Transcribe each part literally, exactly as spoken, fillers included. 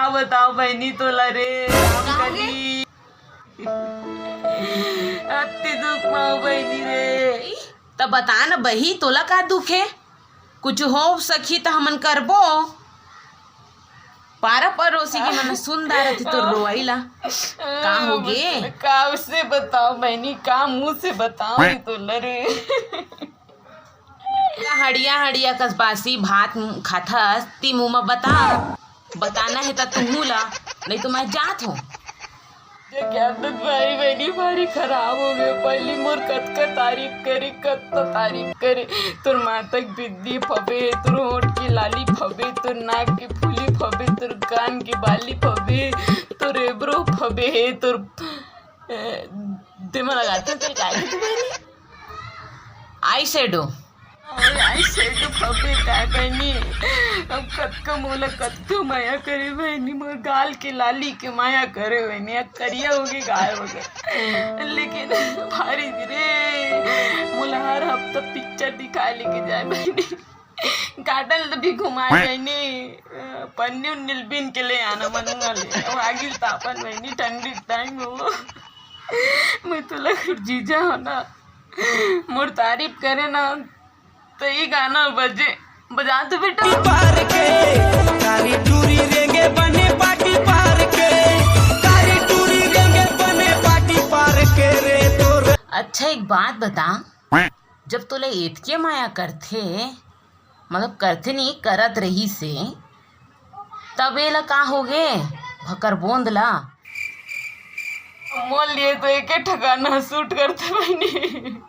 का बताओ बहिनी तोला रे, राम कली। अति दुख पाओ बहिनी रे। त बता न बही, तोला का दुख हे? कुछ हो सखी त हमन करबो। पारा परोसी के मन सुन डारत हे तोर रोवई ला। का होगे? का उसे बताओ बहिनी, का मुंह से बताओ तोला रे। हड़िया हड़िया कस बासी भात खाथस, ती मुंह म बता। बताना हे त तुहू ला, नहीं तो मैं जात हूँ। ये क्या आदत भारी बहिनी भारी खराब हो गए। पहली मोर कतका तारीफ करे, कतका तारीफ करे। तोर माथा के बिंदी फबे, तोर होंठ के लाली फबे, तोर नाक के फूली फबे, तोर कान के बाली फबे, तोर eyebrow फबे, तोर, ए, दे म लगाते तेल काय के तू बहिनी? Eye shadow। अरे, eye shadow फबे काय बहिनी? अब कतका मोला कतका मया करे बहिनी, मोर गाल के लाली के मया करे बहिनी, अब करिया होगे, गाय होगे। लेकिन भारी रे, मोला हर हफ्ता picture दिखाए लेके जाए बहिनी। Garden ल भी घुमाए बहिनी, पन्नी उन्नी ल बीन के ले आना मनुआ ले। अब आगिल तापन बहिनी, ठंडी के time हो। मैं तोला जीजा हो ना, मोर तारीफ करे ना, त ई गाना बजे, बजा तो बेटा। पार के, कारी टूरी रेंगे बने पाटी पार के, कारी टूरी रेंगे बने पाटी पार के रे तोर। अच्छा, एक बात बता, जब तोला एतके माया करथे, मतलब करथे नहीं, करत रहिसे, तब एला का होगे भकर बोंद ला? मोर लिए तो एके ठिकाना suit करथे बहिनी।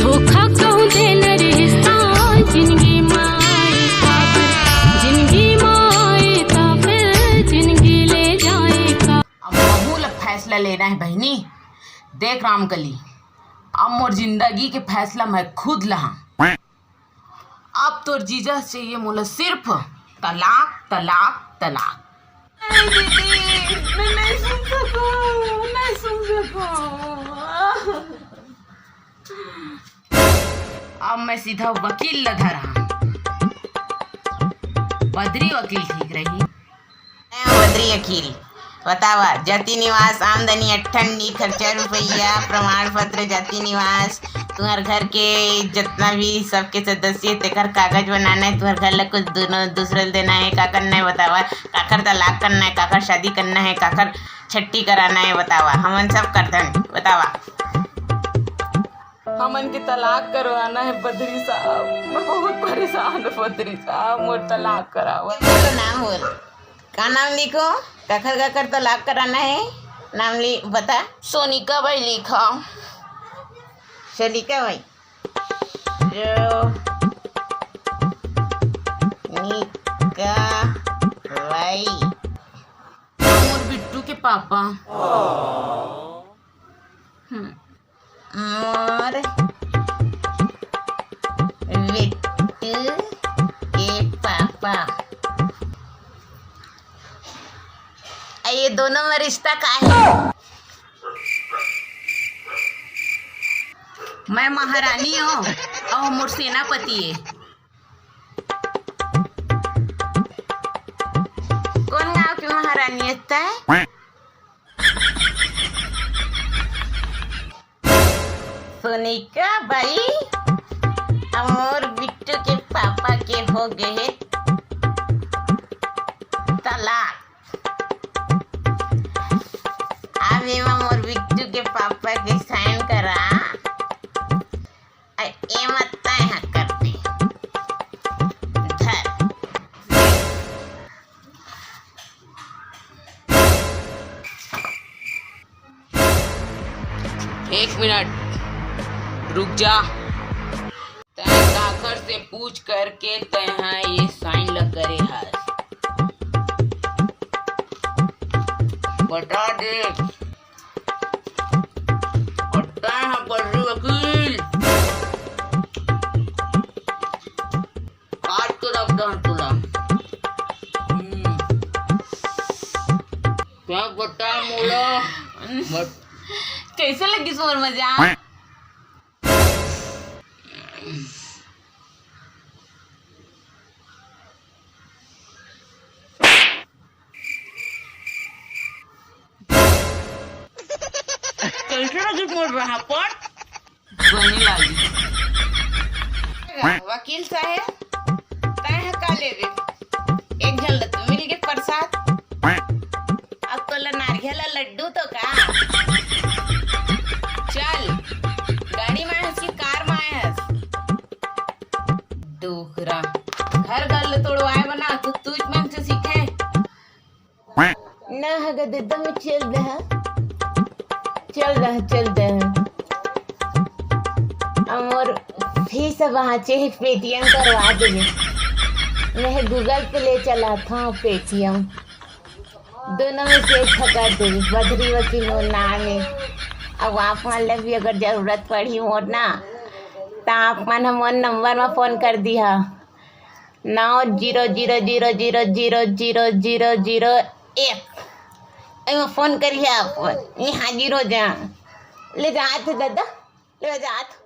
धोखा कहूँ देन रिश्ता जिंदगी माए, जिंदगी माए, तो फिर जिंदगी ले जाए का। अब महू ला फैसला लेना हे बहिनी। देख रामकली, अब मोर जिंदगी के फैसला मैं खुद लहा। अब तोर जीजा से चाहिए मोला सिर्फ तलाक, तलाक, तलाक। नहीं दीदी, मैं नहीं सुन सकूं, नहीं सुन सकूं। अब मैं सीधा वकील ल धरा। बदरी वकील ठीक रही। मैं बदरी वकील, बतावा, जाति निवास, आमदनी अट्ठानी, खर्चा रुपया, प्रमाण पत्र, जाति निवास, तुम्हार घर के जितना भी सबके सदस्य, तेकर कागज बनाना है, तुम्हार घर ला कुछ दोनों दूसरे ल देना है, का करना है बतावा, काकर तलाक करना है, काकर शादी करना है, काकर छट्टी कराना है बतावा, हमन सब करथन, बतावा। हमन के तलाक करवाना है बदरी साहब, मैं बहुत परेशान हूँ बदरी साहब, मोर तलाक करावा। बोलो ना होल। का नाम लिखो? काखर काखर तलाक कराना है? नाम लि-, बता। सोनिका बाई लिखा। सोनिका बाई। जो निका बाई। मोर बिट्टू के पापा। हम्म। मोर बिट्टू के पापा। अ, ये दोनों में रिश्ता का है? मैं महारानी हूँ और मोर सेनापति है। कौन गांव की महारानी है तै? सोनिका बाई, अउ मोर बिट्टू के पापा के हो गए हे तलाक। अब एमा मोर बिट्टू के पापा के sign करा। अउ एमा तैं ह कर दे। धर। एक मिनट रुक जा। तैं काखर से पूछ करके तैं ह ये sign ल करे हस? बता दे। अउ तैं ह बदरी वकील। काट के रख दहूं तोला। हम्म। तैं बता मोला। बत- कैसे लगिस मोर मजाक? मोर रहा पड़। बने लागी। वकील साहेब, तैं ह का लेबे? एक झन ल तो मिल गे प्रसाद। अब तोला नारियल ल लड्डू तो का? चल, गाड़ी म आए हस कि कार म आए हस? डोकरा, घर गल तोड़वाए बना, तू तूच मन से सीखे। ना हगा ददा, मैं चल दहा, चल दहा, चल दहा। अब मोर फीस बाँचे हे, पेटीएम करवा देबे। मैं Google Pay ले चलात हँव, पेटीएम। दोनों में से एक ठा कर देबे, बद्री वकील मोर नाम हे। अब आप मन ला भी अगर जरूरत पड़ही मोर ना, त आप मन ह मोर नंबर म फोन कर दिहा। नौ zero zero zero zero zero zero zero zero एक। एमा फोन करिहा अपन। इहाँ जीरो जा। ले जात हे ददा, ले जात।